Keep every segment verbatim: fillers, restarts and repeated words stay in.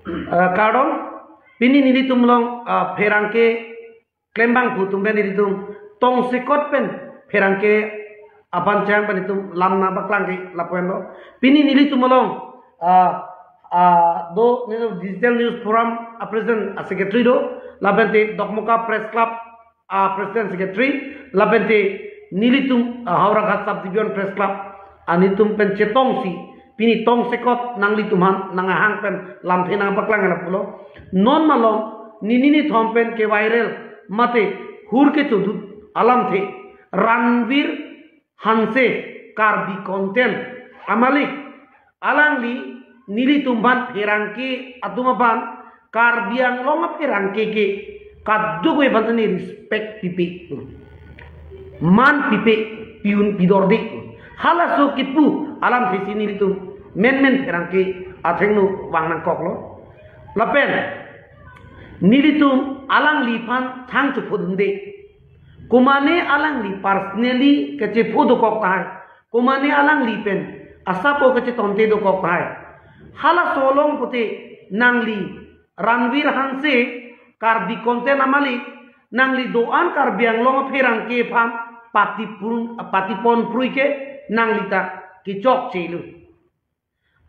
Ah, kardom, pini nelitum along, ah, pherangke klembang pu atum pen nelitum tongsekot pen pherangke aphan chang pen itum lam nangpaklang ke lapu-an lo. Pini nelitum along, ah, ah, do nelitum Digital News Forum a president a secretary do, lapen te Dokmoka Press Club a president secretary, lapen te nelitum, ah, Howraghat Sub Division Press Club, ah, nelitum pen chetongsi pini tongsekot nanglitum aphan nanghang pen lamthe nangpaklang lapu lo. Non malom nini nithom pen ke viral mate hur ke chodut alamthe Ranveer Hanse, Karbi content amalik, alangli nelitum aphan pherangke atum aphan, Karbi Anglong apherangke ke kadokave aphan ta ne respect pipe, man pipe, pi-un pidorde. Halaso kipu alamthe si nelitum menmen pherangke athengno vang nangkoklo. Lapen nelitum alangliphan thang chephodunde. Komane alangli personally kachepho dokok tahai, komane alangli pen asap o kachetonte dokok tahai. Halaso along pute nangli Ranveer Hanse, Karbi content amalik, nangli do-an Karbi Anglong apherangke aphan patipon, patipon prui ke nangli ta kechokche lo.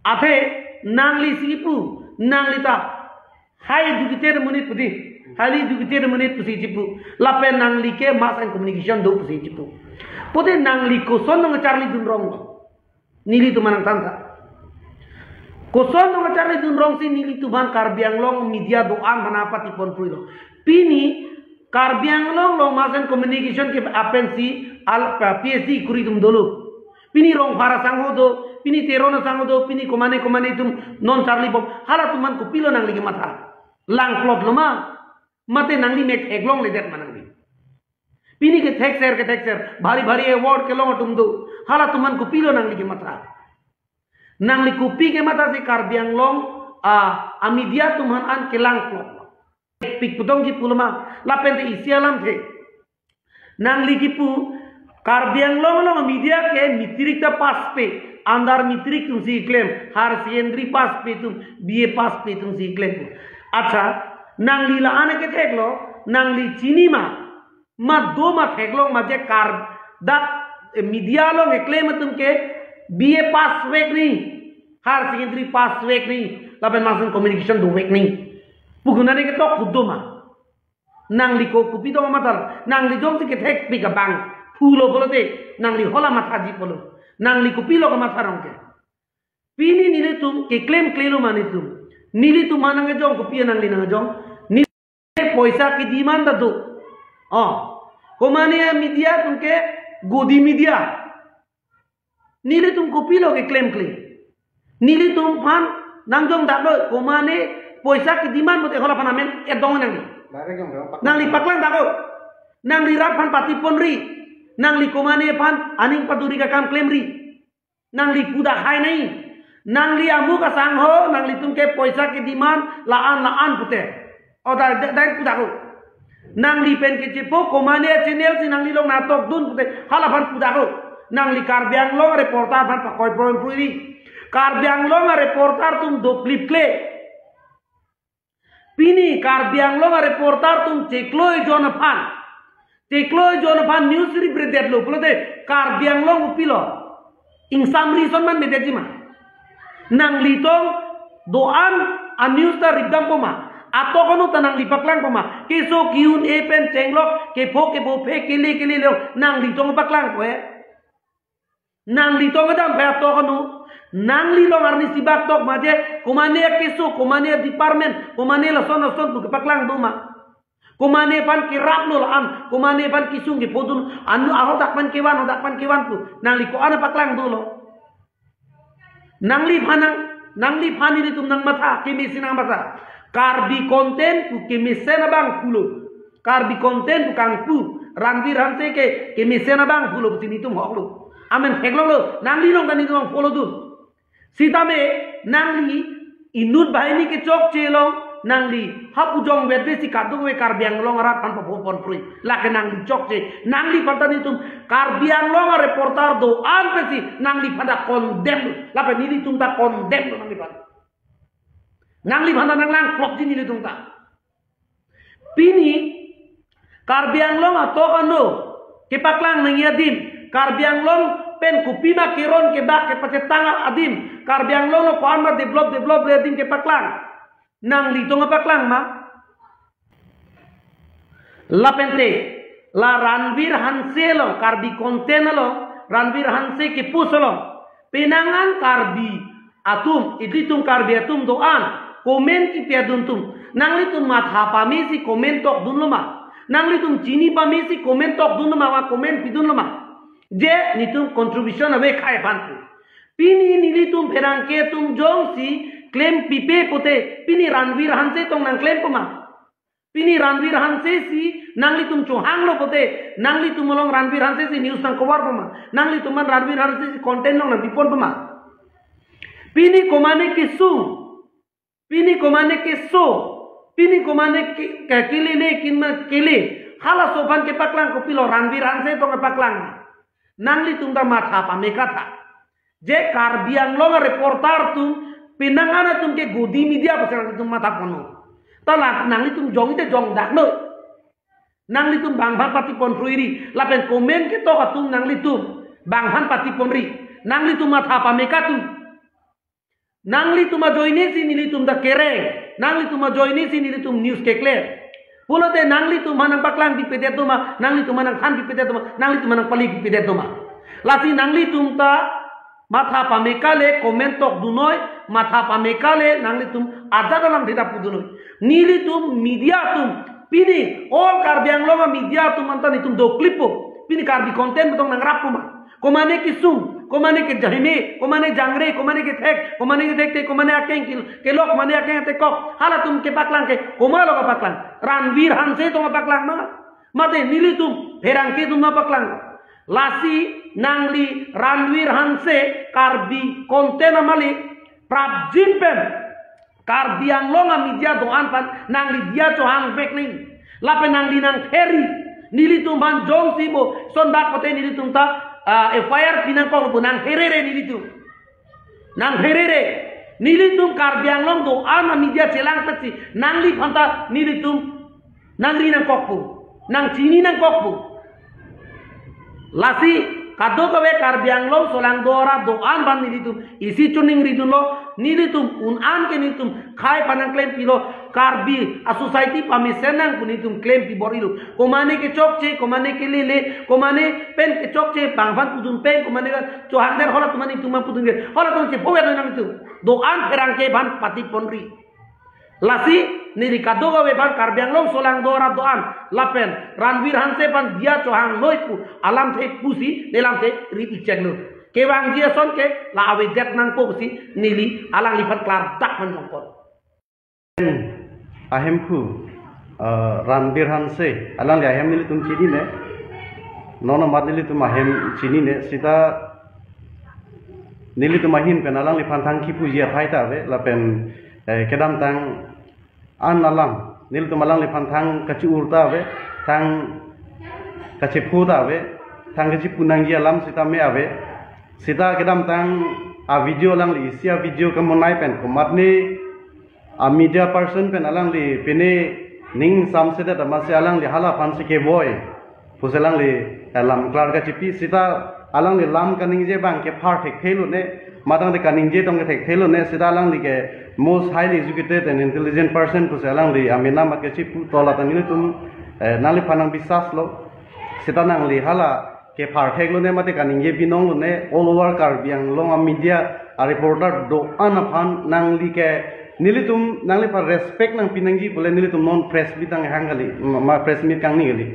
Athe nangli si kipu, nangli ta highly educated monit pu dei, highly educated monit pusi chipu, lapen nangli ke mass and communication do pusi chipu. Pute nangli koson nangcharlidun rong lo? Nelitum aphan nangthan tha. Koson nangcharlidun rong si nelitum aphan Karbi Anglong media do-an aphan patipon prui lo? Pini Karbi Anglong along mass and communication ke apensi al, PhD kuri atum dolo. Pini Rongphar asangho do, pini Teron asangho do, pini komane komane atum non charlibom. Halatum aphan kopilo nangli kematha? Langplot lo ma? Mate nangli mek theklongledet ma nangli? Pini kethekser kethekser, bhari bhari award kelong atum do. Halatum aphan kopilo nangli kematha? Nangli kopi kematha si Karbi Anglong a, a media atum aphan an kelangplot lo? Pik putong ji pulo ma, lapen te isi alamthe. Nangli kipu, Karbi Anglong along media ke matric ta pass pe, under matric atum si klem, higher secondary pass pe atum, B A pass pe atum si klem. Accha, nangli la-an kethek lo, nangli chini ma, ma do ma theklong ma je Kar, dak, eh, media along keklem atum ke B A pass vek ni, higher secondary pass vek ni, lapen mass and communication dovek ni pu konane ketok pu do ma? Nangli ko kopi tong matha? Nangli jongsi kethekpik abang pulo pulote nangli hala mathaji pulo? Nangli kopilo kematha rong ke? Pini nelitum keklemkle lo ma nelitum? Nelitum aphan nangjong kopi nangli nangjong? Neli poisa ke-demand ta do. Oh, komane media atum ke godi media. Nelitum kopilo keklemkle? Nelitum aphan nangjong dak do, komane poisa ke-demand pute hala aphan amen edong nangli. Direct jong dong. Nangli paklang dak o. Nangli rat aphan patipon ri. Nangli komane aphan aning paduri akam klem ri. Nangli pu dak hai nai. Nangli amuk asangho, nanglitum ke poisa ke-demand la-an la-an pute. O da, da, da pu dak o. Nangli pen kechepo komane channel si nangli along natokdun pute hala aphan pu dak o. Nangli Karbi Anglong reporter aphan pakoi poin prui ri. Karbi Anglong reporter atum doklipkle. Pini Karbi Anglong reporter atum chiklo ejon aphan, chiklo ejon aphan news rip-redet lo pulote Karbi Anglong kopilo? Ingsam ri ason man medet ji ma? Nangli tong do-an a news ta ripdampo ma? Atok anu ta nangli paklangpo ma? Keso ke-un-e pen chenglok, kepho kepho phe kele kele lo, nangli tong paklangpo he? Nangli tong kedam phe atok anu? Nangli along arni sibak tok ma je, komane keso, komane department, komane lason lason pu kepaklang do ma? Komane aphan kerap lo la-an, komane aphan kesung kephodun, anu ahodak aphan kevan, hodak aphan kevan pu nangli ko-an paklang dolo? Nangliphan nang, nangliphan nelitum nangmatha, kemesen nangmatha. Karbi content pu kemesen abang pulo. Karbi content pu kangpu, Ranveer Hanse ke kemesen abang pulo pusi nelitum hoklo. Amen theklonglo, nangli along ta nelitum follow dun. Sitame nangli inut banghini kechokche along nangli hap ujong verde si kadokave Karbi Anglong arat aphan papho pon prui. Lake nangli chokche, nangliphan ta nelitum Karbi Anglong reporter do-an pensi nangliphan ta condemn lo. Lapen nelitum ta condemn lo nangliphan. Nangliphan ta nanglangplokji nelitum ta. Pini Karbi Anglong atok ano kepaklang nangji adim, Karbi Anglong pen kopima keron kebak kepachetang adim, Karbi Anglong lo ko-an ma develop develop le adim kepaklang, nangli tong apaklang ma? Lapente la Ranveer Hanse along, Karbi content along, Ranveer Hanse ke-post along, penang an Karbi atum, ilitum Karbi atum do-an comment kipi adun atum, nanglitum matha pamesi comment tokdunlo ma? Nanglitum chini pamesi comment tokdunlo ma, ma comment pidunlo ma? Je netum contribution ave khei aphan pu. Pini nelitum pherangke atum jongsi claim pipe pute, pini Ranveer Hanse tong nangclaimpo ma? Pini Ranveer Hanse si nanglitum chohanglo pute, nanglitum along Ranveer Hanse si news nangcoverpo ma? Nanglitum an Ranveer Hanse si content along nangpiponpo ma? Pini komane kesung, pini komane keso, pini komane ke, ke, kelele, kinma kele, halaso aphan kepaklang, kopilo Ranveer Hanse tong kepaklang? Nanglitum ta matha pame katha. Je Karbi Anglong reporter atum, penang an atum ke godi media pusi nanglitum matha ponlo. Ta la nanglitum jongte jongdaklo. Nanglitum bangphan patipon ruiri, lapen comment ketok atum nanglitum bangphan patiponri. Nanglitum matha pame katha. Nanglitum ajoine si nelitum ta kereng, nanglitum ajoine si nelitum news keklem. Pulote nanglitum aphan nangpaklang pipedet do ma, nanglitum aphan nangthan pipedet do ma, nanglitum aphan nangpali pipedet do ma? Lasi nanglitum ta matha pame kale comment tokdun noi, matha pame kale nanglitum ajat alam theda pudun noi. Nelitum media atum, pini all Karbi Anglong a-media atum anta netum doklippo. Pini Karbi content tong nangrappo ma? Komane kesung, komane kejahime, komane jangre, komane kethek, komane kethekte, komane akeng kel-, kelok, komane akeng tekok, halatum kepaklang ke, komatlo kepaklang? Ranveer Hanse tong kepaklang ma? Mate nelitum pherangke atum ma paklang? Lasi nangli Ranveer Hanse Karbi content amalik, prapjin pen Karbi Anglong a-media do-an aphan nangli diya chohangvek nangji. Lapen nangli nangtheri. Nelitum aphan jongsi bo sondak pute nelitum ta, ah, F I R pinangkok pu, nangtherere nelitum. Nangtherere. Nelitum Karbi Anglong do-an a-media chelangpetsi nangliphan ta nelitum nangri nangkokpo, nangchini nangkokpo. Lasi kadokave Karbi Anglong solangdo arat do-an aphan nelitum isi choningridunlo, nelitum un-an ke nelitum khei aphan nangclaim pilo, Karbi a-society pamesen nang pu nelitum claim pibor-ilo. Komane kechokche, komane kelele, komane pen kechokche bangphan pudun pen, komane ke chohangdet halatum an nelitum aphan pudun ke, halatum chephovet nanglitum. Do-an pherangke aphan patiponri. Lasi neli kadokave aphan Karbi Anglong solangdo arat do-an lapen Ranveer Hanse aphan diya chohang noi pu alamthe pusi ne lamthe ri-icheklo. Kevangji ason ke la avedet nangpo pusi neli alangliphan klardak manjongpon. Ahemphu, eh, Ranveer Hanse, alangli ahem nelitum chinine. Non amat nelitum ahem chinine. Sita nelitum ahin pen alangliphan thang kipuji athai ta ave, lapen, eh, kedamtang an alam nelitum alangliphan thang kachi-ur ta ave, thang kachepho ta ave, thang kachipu nangji alam sitame ave. Sita kedamtang a-video, alangli isi a-video kamonai pen komatne a-media person pen alangli pine ning samsedet amatsi alangli hala aphansi kevoi pusi alangli, eh, lam klar kachipi. Sita alangli lam kaningje abang ke phar thekthelo ne, matangte kaningje tong ke thekthelo ne, sita alangli ke most highly educated and intelligent person pusi alangli amena mat kachipu, tola ta nelitum, eh, nangliphan nangbisas lo. Sita nangli hala ke phar theklo ne mate kaningje binong lo ne, all over Karbi Anglong a-media a-reporter do-an aphan nangli ke, nelitum nangliphan respect nangpi nangji pule nelitum non press meet nanghang kali, ma, ma press meet kangni kali.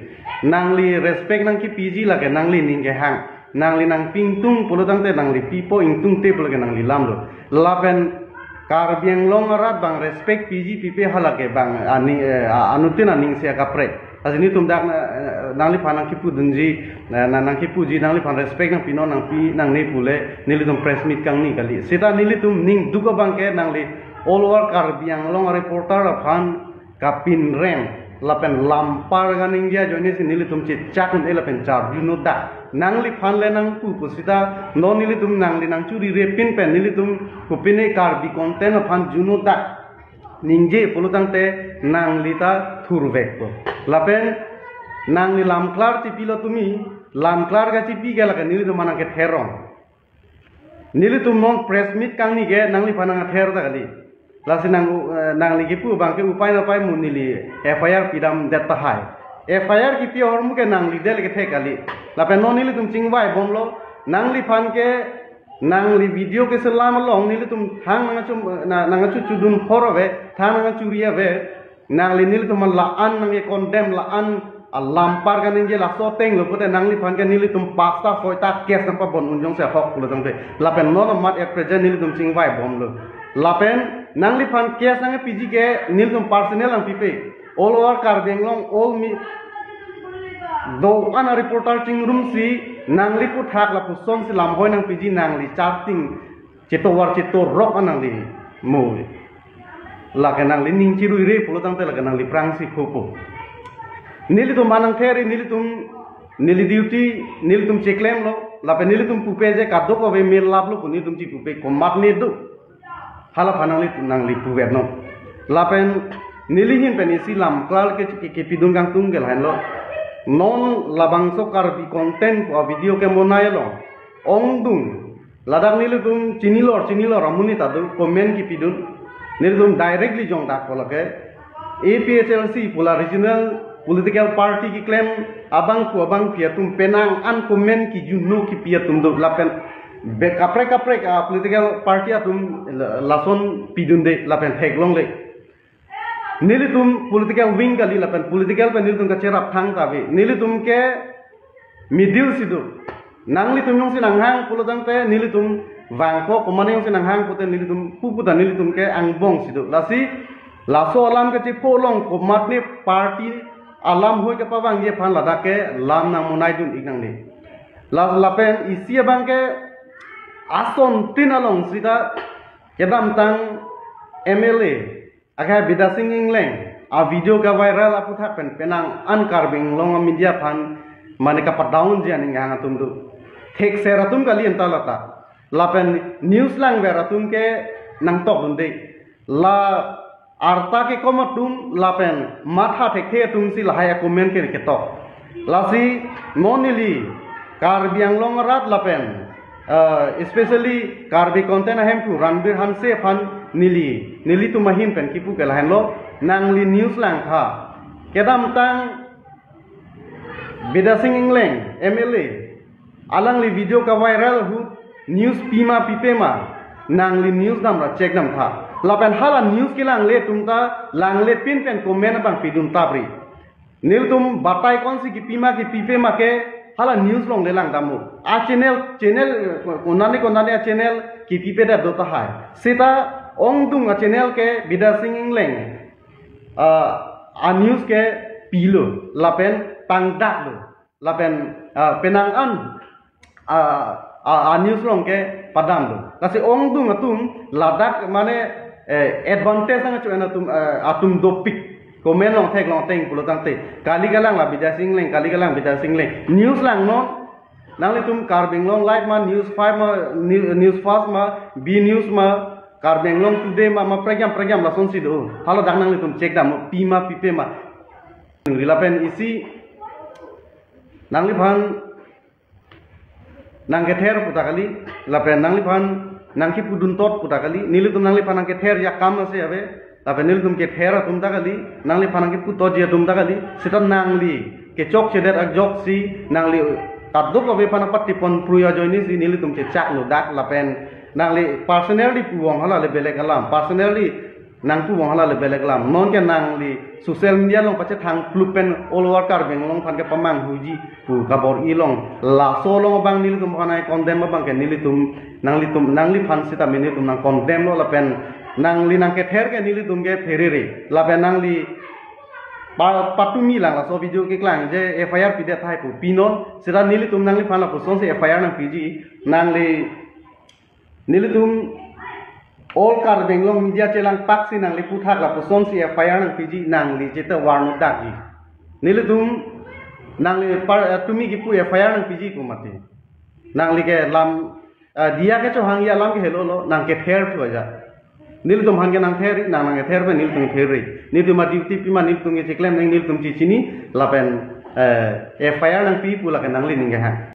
Nangli respect nangkipiji lake nangli ning kehang. Nangli nangpi ingtung pulo tangte nangli pipo ingtungte pulo ke nangli lam lo. Lapen Karbi Anglong arat abang respect piji pipe hala ke abang ani, eh, a-, anuttin aning si akaprek. Lasi nelitum dak na, eh, nangliphan nangkipudunji, na, na, nangkipuji, nangliphan respect nangpinon nangpi nangne pule nelitum press meet kangni kali. Sita nelitum ning duk abang ke nangli all over Karbi Anglong reporter aphan kapinrem lapen lampar kaningje ajoine si nelitum chechak un-e lapen charjuno dak. Nangliphan le nangpu pu sita non nelitum nangli nangchuri repin pen nelitum kopine Karbi content aphan juno dak. ningje pulo tangte nangli ta thurvekpo. Lapen nangli lamklar chipilo tumi, lamklar kachipi ke lake nelitum aphan nangkether ong. Nelitum non press meet kangni ke nangliphan nangther ta kali. Lasi nang, eh, nangli kipu abang ke upai napai mo neli F I R pidamdet tahai. F I R kipi ahormu ke nangli del kethek kali. Lapen non nelitum chingvaibomlo, nangliphan ke nangli video keselam along nelitum thang nangchu, na, nangchu chudun phor ave, thang nangchuri ave. Nangli nelitum la-an nangkecondemn, la-an alam par kaningje laso atenglo pute nangliphan ke nelitum pasta soita case nangpabon unjong se ahok pulo tangte. Lapen non amat at present nelitum chingvaibomlo. Lapen nangliphan case nangpiji ke nelitum personal nangpipe. All over Karbi Anglong, all mi do-an a-reporter chingrumsi nangli aputhak lapusonsi lamhoi nangpiji, nangli chatting chetovar chetorok an nangli mo. Lake nangli ning chiruire pulo tangte lake nangli aphrangsi phopo. Nelitum aphan nangther, nelitum, neli duty nelitum cheklemlo, lapen nelitum pupe je kadokave mel laplo pu nelitum chipupe, komatne do. Hala aphan nangli, nangli puvetnon. Lapen neli ahin pen isi lamklar ke, ke, kepidun kangtung ke lahenlo. Non labangso Karbi content pu a-video ke monai lo. Ongdung. Ladak nelitum chinilor, chinilor amonit ta do, comment kipidun. Nelitum directly jongdak ko lake A P H L C pu la regional political party keklem abang pu abangpi atum penang an comment kijunno kipi atum do, lapen be kaprek kaprek a-political party atum la-, lason pidunde lapen theklongle. Nelitum political wing kali lapen political pen nelitum kacherap thang ta ave. Nelitum ke middle si do. Nanglitum jongsi nanghang pulo tangte nelitum vangpo, komatne jongsi nanghang pute nelitum pupu ta nelitum ke angbong si do. Lasi laso alam kachepho along komatne party alam hoi kepavangji aphan ladak ke lam nangmonaidun ik nangne. La-, lapen isi abang ke asontin along sita kedamtang M L A akai Bidya Sing Engleng a-video keviral aputhak pen penang an Karbi Anglong a-media aphan mane kapadownji aning hang atum do. Thekser atum kali anta lata. Lapen news langver atum ke nangtokdunde. La arta kekom atum lapen matha thekthe atumsi lahai a-comment ke ketok. Lasi non neli Karbi Anglong arat lapen, eh, especially Karbi content ahemphu Ranbir Hanse aphan neli, nelitum ahin pen kipu ke lahenlo, nangli news langtha. Kedamtang Bidya Sing Engleng M L A alangli video keviral ahut news pima pipema, nangli news damra check damtha. Lapen hala news kelangle atum ta langle pin pen comment abang pidun tapri. Nelitum batai konsi kipima kipipema ke hala news longle langdamlo. A-channel, channel, eh, konane konane a-channel kipipedet do tahai. Sita ongdung a-channel ke Bidya Sing Engleng, ah, a-news ke pilo lapen pangdaklo. Lapen, ah, penang an, ah, ah, a-news along ke padamlo. Lasi ongdung atum ladak mane, eh, advantage nangcho-en atum, eh, atum dopik. Comment along theklong ateng pulo tangte. Kali kalang la Bidya Sing Engleng, kali kalang Bidya Sing Engleng. News langnon, nanglitum Karbi Anglong Live ma, News Five ma, New-, News Fast ma, B News ma, Karbi Anglong Today ma, ma prekjam prekjam lasonsi do. Haladak nanglitum check dam, pima pipema. Lapen isi nangliphan nangkether pu ta kali, lapen nangliphan nangkipuduntot pu ta kali, nelitum nangliphan nangkether akam ase ave, lapen nelitum kether atum ta kali, nangliphan nangkiputotji atum ta kali, sita nangli kechokchedet ajoksi, nangli kadokave aphan apatipon pruya ajoinesi, nelitum chechaklo dak, lapen nangli personally puwong hala le belek alam, personally nangpuwong hala le belek alam. Nonke nangli social media along pachethang plup pen all over Karbi Anglong aphan kepamanghuji pu kabor-i along. Laso along abang nelitum aphan nangcondemn abang ke nelitum, nanglitum, nangliphan sitame nelitum nangcondemnlo lapen nangli nangkether ke nelitum ke pherere. Lapen nangli pa-, patumi lang laso video keklang je F I R pidet tahai pu pinon. Sita nelitum nangliphan lapusonsi F I R nangpiji. Nangli Nelitum all Karbi Anglong media chelangpaksi nangli aputhak lapusonsi F I R nangpiji, nangli chete warnut dakji. Nelitum nangli par, eh, tumi kipu F I R nangpiji pu mati. Nangli ke lam, eh, diya kechohangji alam ke helolo, nangkether thu aja. Nelitum aphan ke nangther, nang nangther pen nelitum therri. Nelitum aduty pima nelitum ke chiklem nang, nelitum chichini lapen, eh, F I R nangpi pu lake nangli ning kehang.